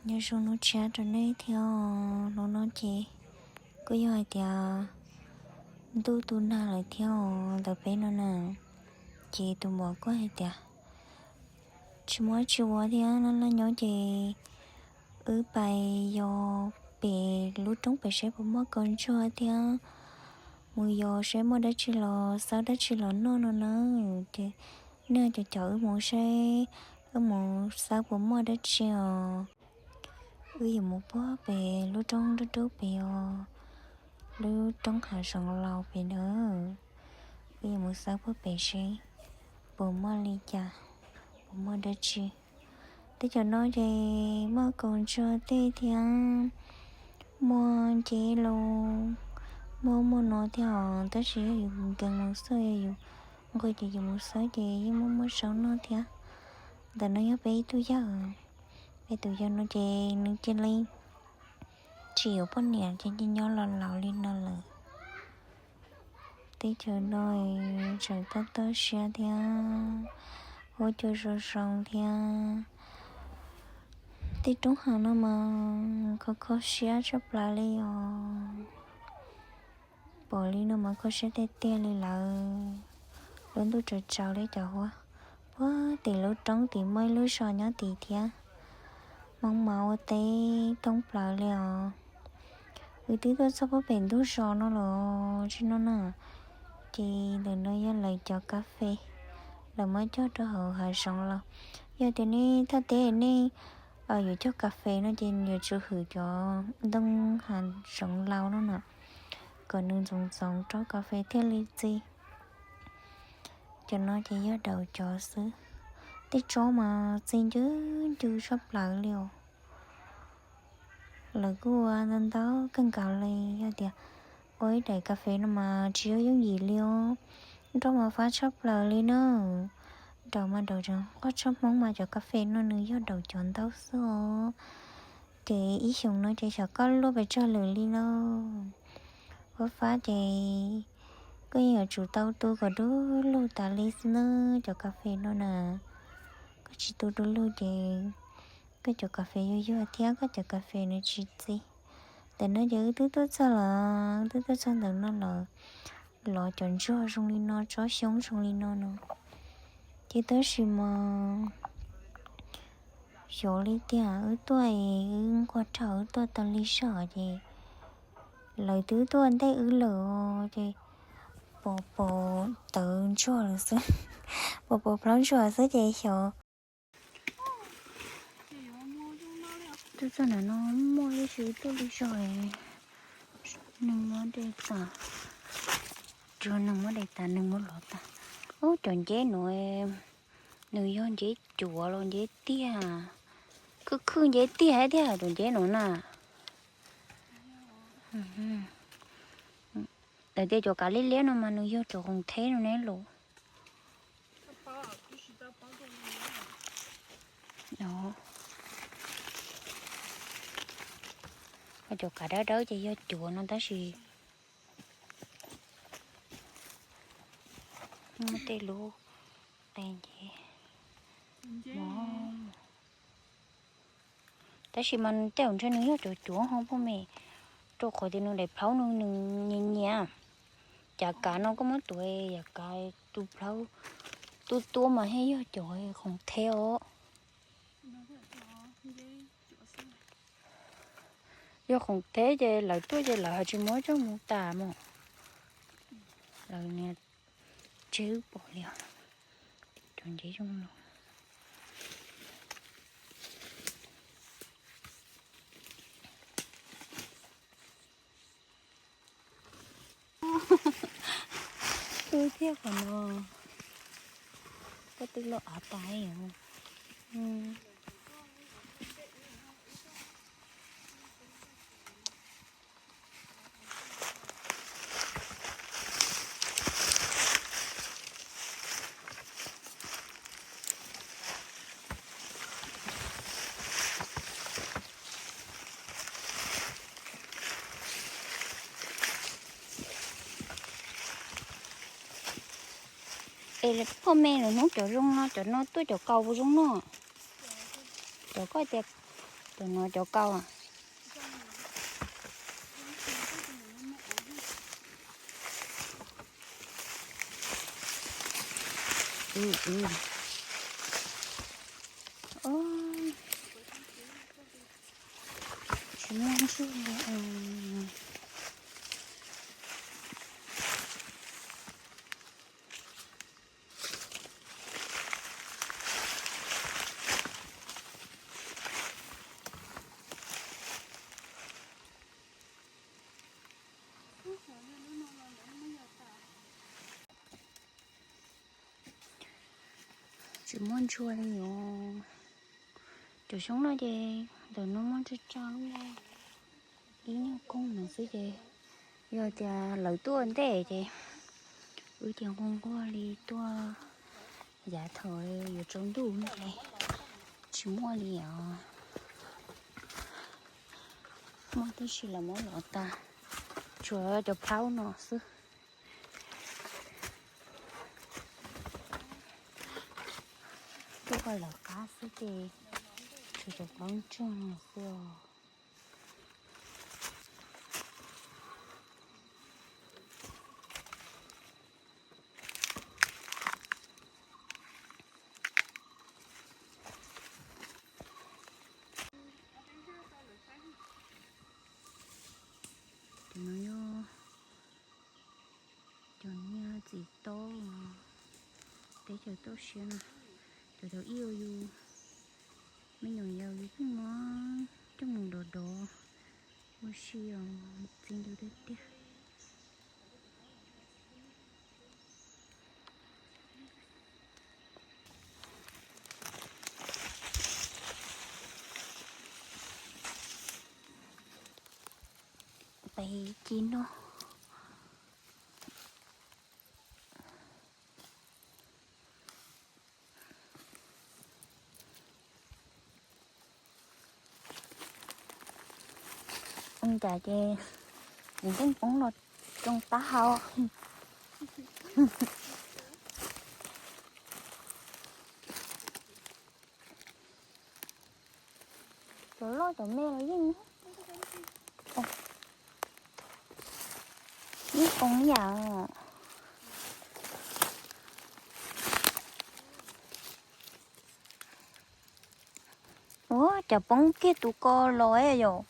Nyob zoo hnub tshiab rau nej thiab os. Hnub no ces kuj yog hais tias ntuj tu nag lawm thiab os ntawm peb no na. Ces tus muam kuj hais tias tsis muaj dab tsi ua thiab, laj laj nyob ces wb pais yos pem lub roob pem saib puas muaj kaus ntsuag thiab mus yos saib muaj dab tsi los xawb dab tsi los noj no na. Ces nej cov caum wb mus saib, wb mus xawb puas muaj dab tsi os. Wb yuav mus puag pem lub roob dub dub pem os, lub roob hav zoov laus pem na. Wb yuav mus xawb puag pem seb puas muaj li cas, puas muaj dab tsi. Tej cov no ces muaj kaus ntsuag tej thiab muaj nceb los muaj muaj no thiab os, tab sis yog yus nkees mus xwb, yog yus nquag ces yus mus xawb ces yeej muaj muaj zaub noj thiab. Ntawm no yog peb ib tug yawg, peb tus yawg no ces nws cia li tsis yuav poj niam ces nyob los laus li no lawm. Teb chaws no tseem toj toj siab thiab huab cua zoo zoo thiab. Tej roob hav no mas kho kho siab tshaj plaws li os. Pom li no mas kho siab tiag tiag li lawm. Lub ntuj tsaus tsaus li cov huab. Puag tim lub roob tim muaj ib lub zos nyob tim thiab. Hmoob mas ua teb thoob plaws li os. Wb twb tuaj txog puag pem ntug zos no los tsis no na. Ces ntawm no yog lawv cov kas fes, lawv muab cog rau hauv hav zoov laus. Yog tias nej thaj teb nej yuav cog kas fes no ces yuav tsum hwm cov ntoo hav zoov laus no na, kom nws ntxoov ntxoov rau kas fes thiaj li txi. Cov no ces yog daus cov xwb. Tej tsob mas txi ncw ncw tshaj plaws li os. Lawv kuj ua ntau ntau kawg nkaus li, yog tias ua ib daim kas fes no mas tsis yog yooj yim li os. Nroj mas fab tshaj plaws li na. Daus mas daus tseem qoj tshaj Hmoob mas cov kas fes no nws yog daus cov ntau xwb os. Ces ib xyoos no ces xyov koj luaj pes tsawg lawm li lauj. Fab fab ces koj yeej yuav tsum tau tu kom du lug tas li xwb na cov kas fes no na. Koj tsis tu du lug ces koj cov kas fes yuag yuag thiab koj cov kas fes nws tsis txi. Ntawm no ces wb twb tuaj txog lawm, wb twb tuaj txog ntawm no lawm. Los cov ntsuag zoo li no, tsob xyoob zoo li no no, ces tab sis mas xyov li tiag, wb tuaj es wb nquag dhau wb tuaj tau li zog ces lawv twb tuaj ntej wb lawm os, ces pom pom tawv ntsuag lawm xwb, pom pom plhaub ntsuag xwb ces xyov. Tuaj txog ntawm no muaj ib tug tuaj li zog, nws muab de tas, tsuas nws muab de tas nws muab lov tas. Ub, cov nceb no nws yog nceb cuav los nceb tiag, khwj khwj nceb tiag thiab cov nceb no na. Lawv tias cov kav liab liab no mas nws yog cov qoom theb no ne los. Cov kav dawb dawb ces yog cuav no tab sis muaj tej lub qe nceb. Tab sis mas tej zaum ntshe nws yog cov cuav ho puag me, rau qhov tias nws daim plhaub no nws nyias nyias. Cov kav no koj muab tuav, cov kav tus plhaub tuab tuab mas thiaj yog cov qoom theb os. Yog qoom theb ces lawv tuaj ces lawv ho tsis muab coj mus tas mog. Lawv niag tseg wb pom li os. Cov nceb zoo no. Wb thiaj qhov no, koj twb loj av tas. Es pob me lawm hnub cov zoo no, cov no tuaj cov kaus puas zoo noj? Cov koj tias Cov no cov kauj. Tsis muaj ntsuag li. Tsis muaj ntsuag li os. Cov xyoob no ces ntawm no muaj tsawg tsawg lub, ib nyuag koog no xwb ces yog tias lawv tuaj ntej ces wb ces nquag nquag li tuaj yav thaum yuav tsaus ntuj no ces tsis muaj li os. Muaj tab sis los muab lov tag, tshuav cov plaub no xwb. Tuaj lawv qab xwb ces tshuav cov plaub ntsuag no xwb os. Cov no yog cov niag txiv taub, peb cov toj siab na, cov thaum ub yus me nyuam yaus yus kuj muab coj mus dov dov ua si os, txi ntu tiag tiag. Peb ci no. Ua cas ces nws yeej poob los tsoo taub hau. Cov loj cov me los yeej, yeej poob ib yam. Ua cas poob kiag tus ko los yom,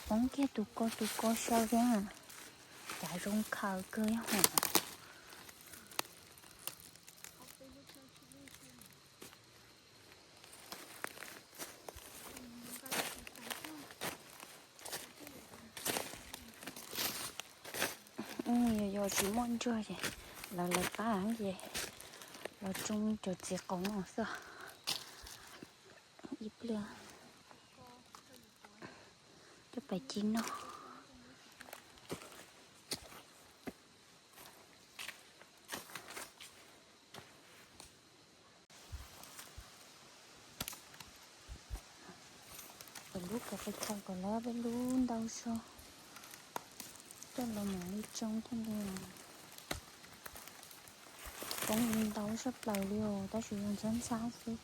poob kiag tus ko tus ko sau thiab, cas zoo khaws kawg hos. Yog tsis muaj ntsuag ces lawv lawv qab ces los tsoo cov txiv qaub no xwb. Ib pliag coj pais ci noj. Peb lub kav pes tsau kom lawv peb lub ntau zog, coj los mam li tsoo thiaj li poob li ntau tshaj plaws li os, tab sis yog ntxhab ntxhab xwb.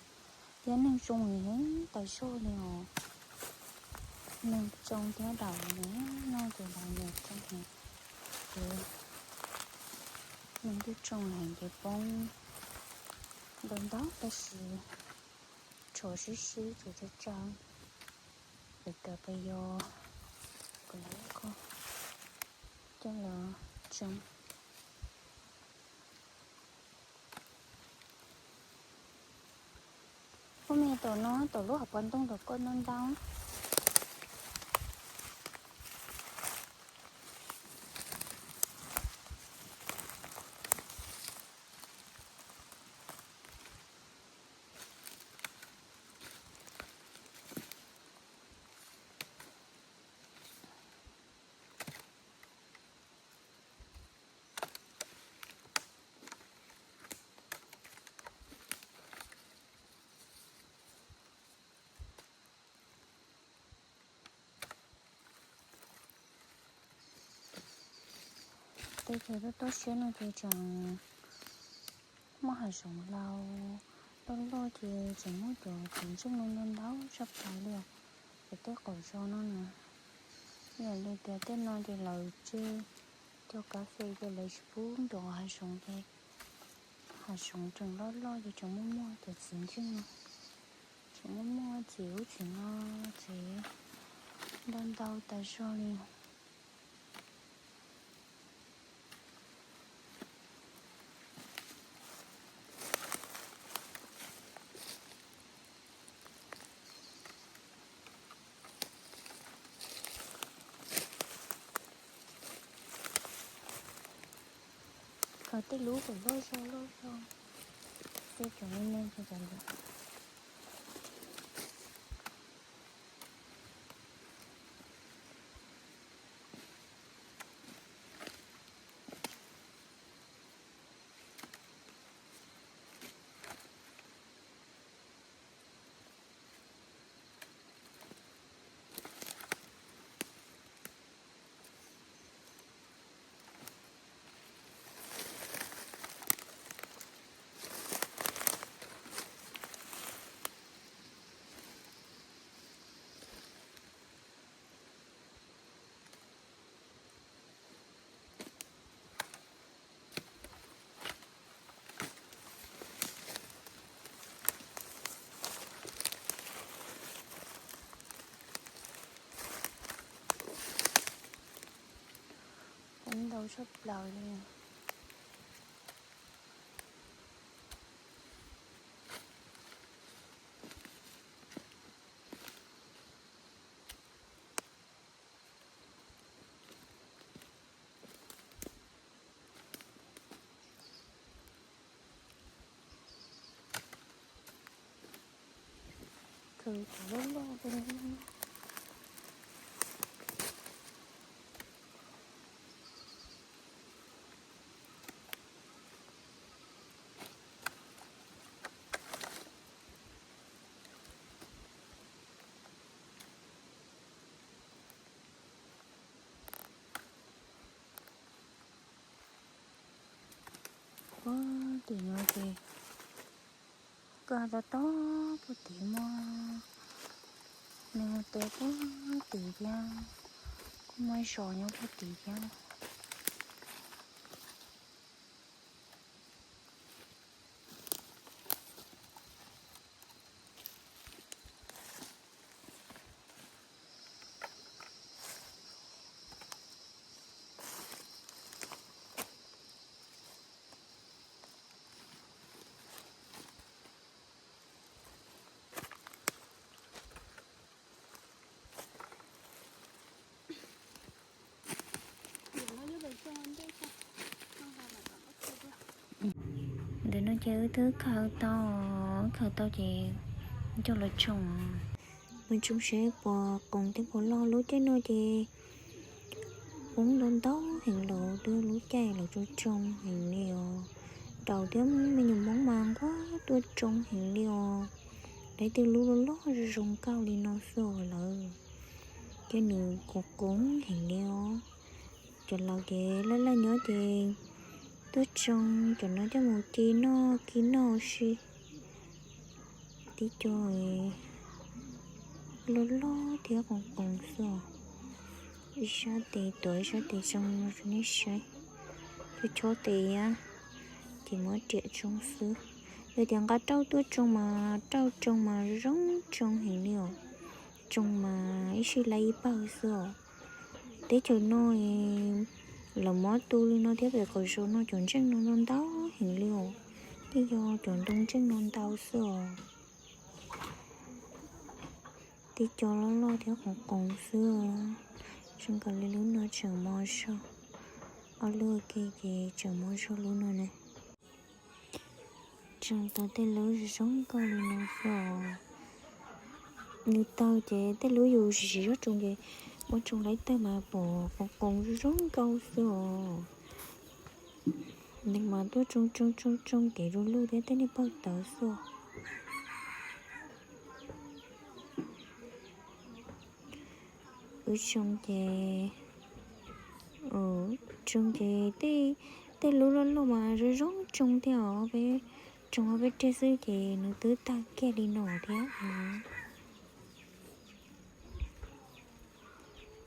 Thiab neeg tsoo heev tas zog li os. Neeg tsoo thiab daus noj ces daus nyiam tsoo heev. Ces neeg twb tsoo heev ces poob ntau ntau tab sis tshuav sib sib tshuav tsawg tsawg. Peb kav pes yos kom lawv coj los tsoo. Ua me tom no tom lub hauv paus ntoo tom ko ntau ntau. Teb chaws tuaj tuaj siab no ces tseem muaj hav zoov laus, loj loj ces tseem muaj cov txiv ntseej no ntau ntau tshaj plaws li os. Tej qaum zos no na, yog li tias tej no ces lawv tseg cog kas fes ces lawv tsis pub nrov hav zoov ces hav zoov tseem loj loj ces tseem muaj muaj cov txiv ntseej no, tseem muaj muaj txiv ub txiv no, txiv ntau ntau tas zog li. Khaws tej lub kom loj zog loj zog, tej cov me me ces cov ntawd. Poob ntau tshaj plaws li. Khaws cov loj loj. Puag tim no ces koj to to puag tim muaj, nws mus teb puag tim thiab, kuj muaj ib zos nyob puag tim thiab. Ntawm no ces wb twb khaws tau, khaws tau ces coj los tsoo. Mus tsoo seb puas qoos thiab puas loj. Lub caij no ces poob ntau ntau heev lawm, twb lub caij lawv tsoo tsoo heev li os. Daus thiab me nyuam Hmoob mas nquag tuaj tsoo heev li os. Lawv tej lub loj loj zoo nkauj li no xwb lawm, ces nws qoos qoos heev li os. Cov laus ces laj laj nyob ces tuaj tsoo cov no coj mus ci noj ci noj ua si. Tib co loj loj thiab qoos qoos xwb os. Ib sab tes tuav ib sab tes tsoo rau nej saib. Cov chob tes a, ces muab riam tsoo xwb. Yog tias nqa rauj tuaj tsoo mas rauj tsoo mas zoo tsoo heev li os. Tsoo mas ib sij laib ib pawg xwb os. Teb chaws no lawv muab tu li no thiab, pem qaum zos no cov ntseej no ntau ntau heev li os. Tej yog cov ntoo ntseej no ntau xwb os. Tib co loj loj thiab qoos qoos xwb. Zoo nkaus li lub no tseem mos zog, ob lub ua ke ces tseem mos zog lub no ne. Tsoo tau tej lub zoo nkauj li no xwb os. Nws taug ces tej lub yus siv zog tsoo ces muab tsoo laib tawg mas pom qoos qoos zoo nkauj xwb os. Nws mas tuaj tsoo tsoo tsoo tsoo kev du lug thiab tej niag pawg tawv xwb os. Wb tsoo ces, tsoo ces tej lub loj loj mas zoo zoo tsoo thiab os. Peb tsoo ob peb reg xwb ces nws twb tawg kiag li no thiab.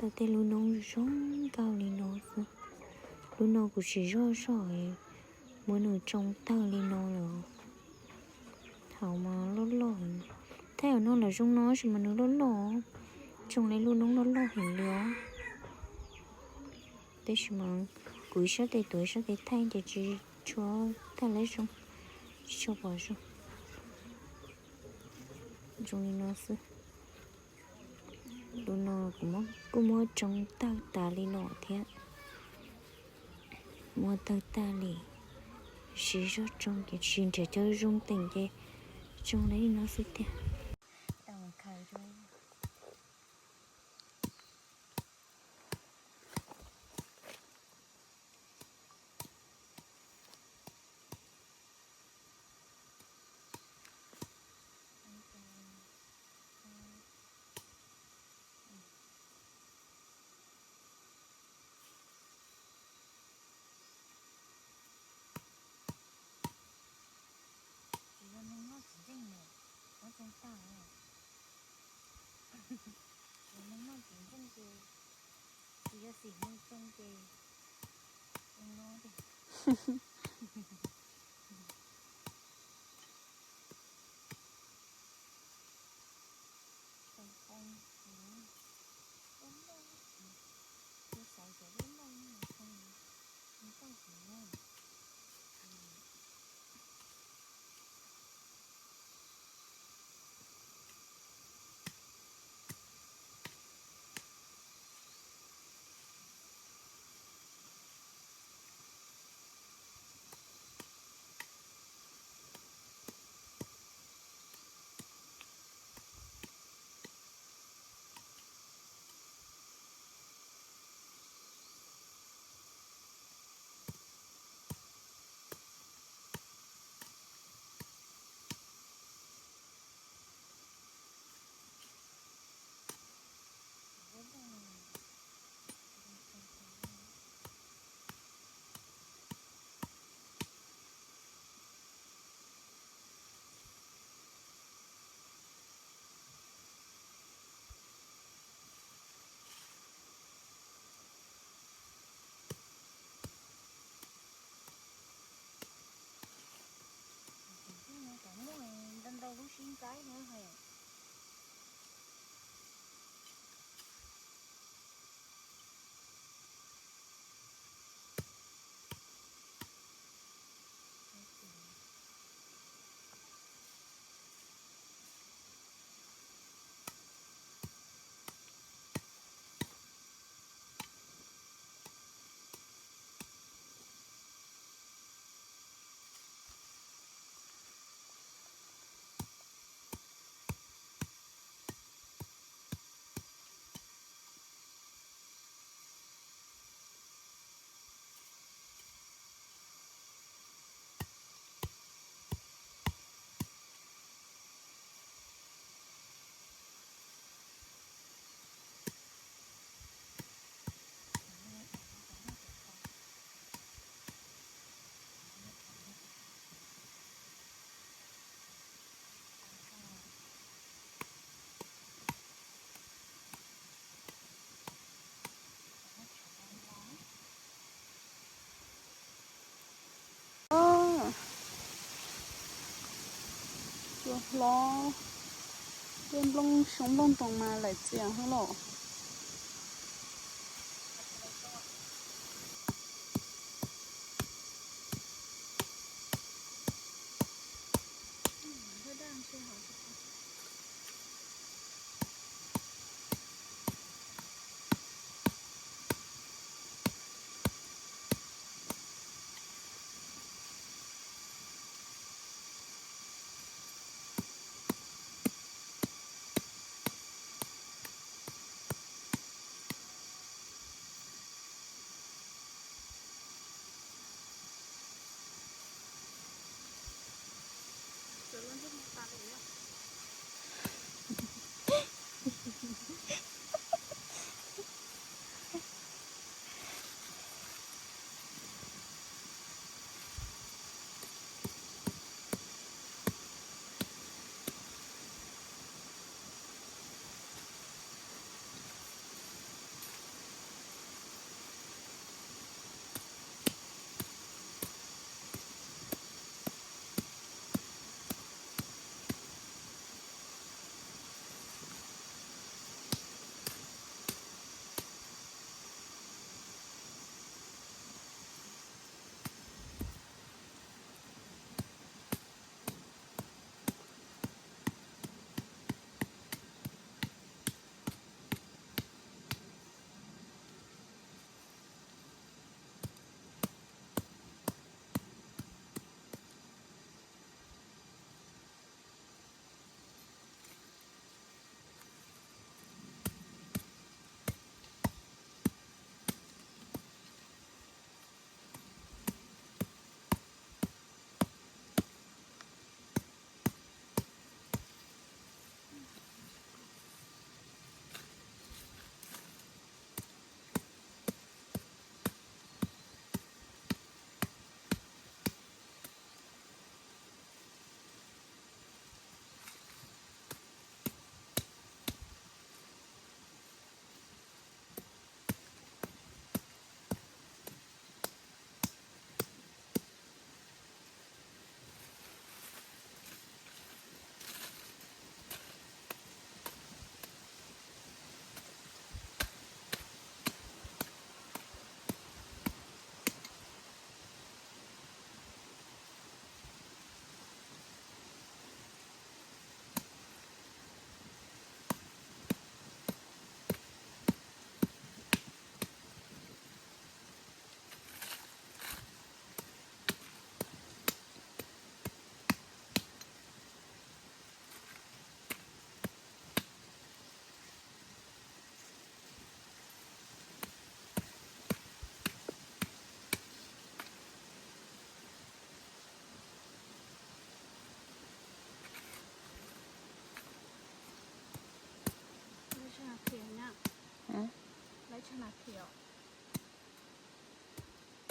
Tej lub noob zoo nkauj li no xwb. Lub no kuv tsis zoj zog, muab nws tsoo tawg li no lawm. Thaum mas loj loj, thaum no los zoo no tab sis mas nws loj loj, tsoo li lub noob loj loj heev li os. Tab sis mas kuv ib sab tes tuav ib sab tes thaij ces tsis tshua tag lawm zoo, tsis tshua pom zoo. Zoo li no xwb. Lub no kuv kuj muab tsoo tawg tas li no thiab. Muab tawg tag li, siv zog tsoo ces tsis nrhiav cov zoo teem ces tsoo li no xwb tiag. Tsis yog neeg noj tsis ntseej na, muab tsoo tag. Tsis yog neeg noj tsis ntseej ces, tsis yog xim neeg tsoo ces, tsoo no ces. Tsoo qoo, lub loj, kuv xaiv cov lub loj no tsoo, tsoo tag kuv no. Cov muaj ntau ntau lub sib ntxaib na hos. Cua hlob, tej nplooj xyoob nplooj ntoos mas lawm txias hab los.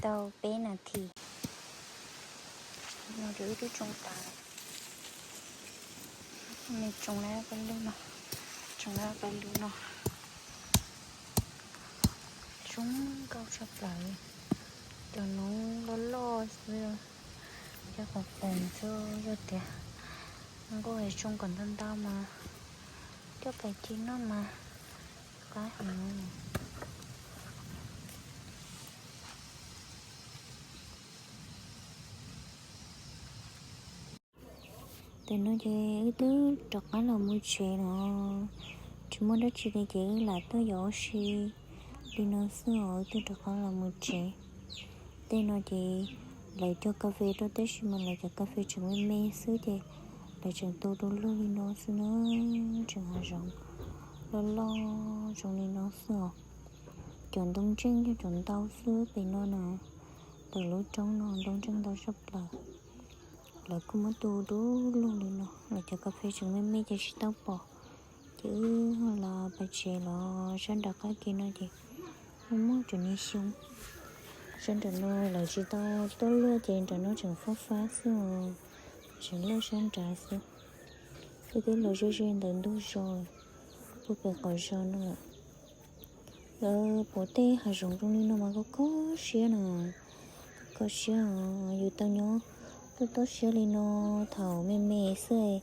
Tau peb nas this no ces wb twb tsoo tas. Nws tsoo lawm peb lub no, tsoo lawm peb lub no, zoo nkauj tshaj plaws li. Cov noob loj loj xwb, cov qoom qoom xwb yog tias nquj es tsoo kom ntau ntau mas coj pais ci noj mas qab heev. Tam no ces wb twb rov qab los mus tsev no, tsis muaj dab tsi li ces wb lam tuaj yos ua si li no xwb os, wb twb rov qab los mus tsev. Tej no ces lawv cog kas fes rau tab sis mas lawv cov kas fes tseem me me xwb ces lawv tseem tu du lug li no xwb na, tseem hav zoov loj loj zoo li no xwb os. Cov ntoo ntseej yog cov ntau xwb pem no na, ntawm lub roob no ntoo ntseej ntau tshaj plaws. Lawv kuj muab tu du lug li no, lawv cov kas fes tseem me me ces tsis tau pom. Ces wb los pais tsev los sab nram qab ke no ces muaj muaj cov niag xyoob. Sab nram no lawv tsis tau tuaj luaj ces nram no tseem fab fab xwb os, tseem luaj sab nrad xwb. Wb twb los ze ze ntawm ntug zos, puag pem qaum zos no lawm. Lawv pom tej hav zoov zoo li no mas kho kho siab na, kho kho siab os. Yus tau nyob tuaj toj siab li no thaum me me xwb,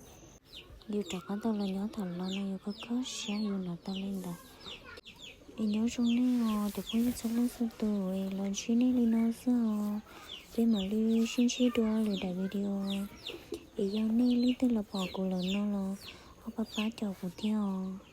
yus rov qab tau los nyob thaum laus no yus kho kho siab yus hnov tau li ntawd. Es nyob zoo nej os cov phooj ywg txhua leej txhua tus, es los ntsib nej li no xwb os. Peb mam li sib ntsib dua lwm daim video. Es yog nej leej twg los pom kuv lawm no los ho pab pab caum kuv thiab os.